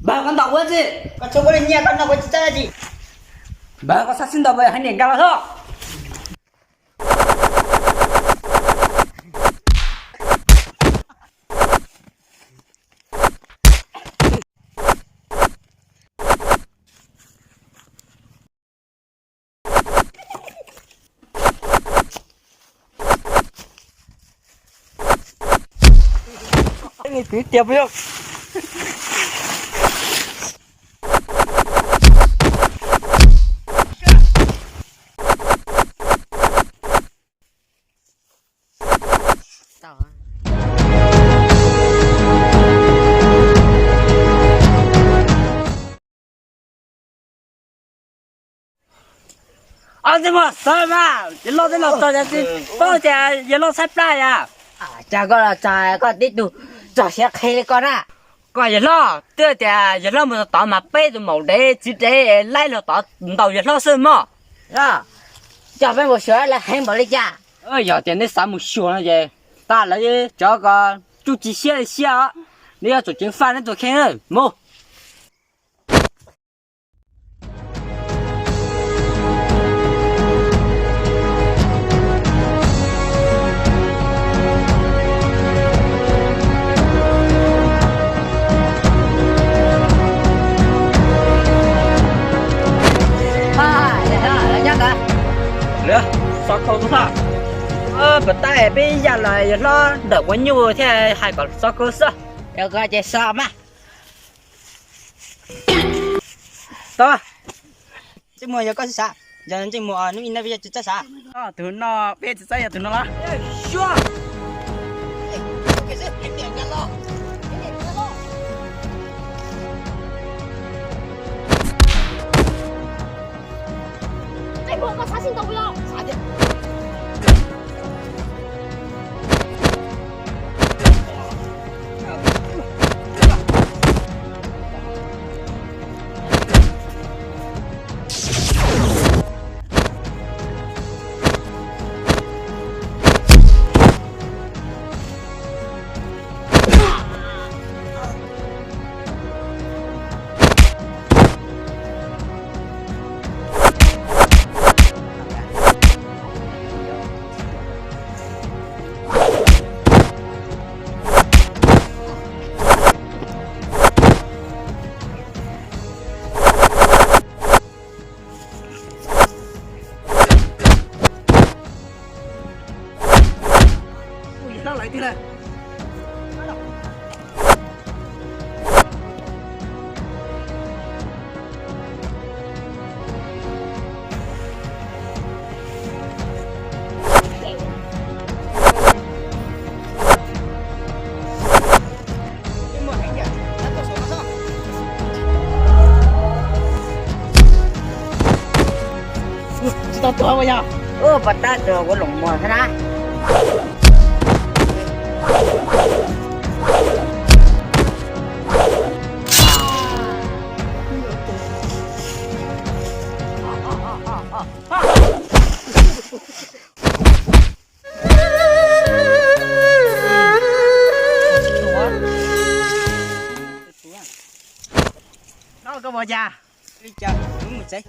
Npawg, koj ntaus kuv tsi? Koj tso kuv li nyiaj, koj ntaus kuv tsi txawj tsi? Npawg, koj xav sib ntaus npawg, hais niam nkag los xwb. Ob txiv muam, xav mas yawg hlob twb los txog, paub tias yawg hlob tshaib plab yom. Cas koj los txog koj tib tug txog siab qhi li koj na. Koj yawg hlob, twb tias yawg hlob mus tod mas peb tus maum dev txiv dev laib los tod ntaus yawg hlob xwb mog. Coj peb mus xyuas lawv heev npaum li cas. Yog tias neb xav mus xyuas no ces tag lawv cov ko tsuj ci siab li siab os. Neb yuav tsum ceev faj neb tus kheej mus. Xov khau tub hlob, puas tab peb ya los yawg hlob ntawm quav nyuj thiaj hais kom xov khau xwb. Yog koj ces xov mas. Tau. Ntsej muag, yog koj tsis xav, yog ntsej muag hnub ib hnub peb tsis txawj xav. Tus no peb tsis txawj yog tus no los. Tsis tau tuag ua yog. Ua pas tab tus kuv loos muag thiab na. No koj ua cas? Ua cas mus tsev?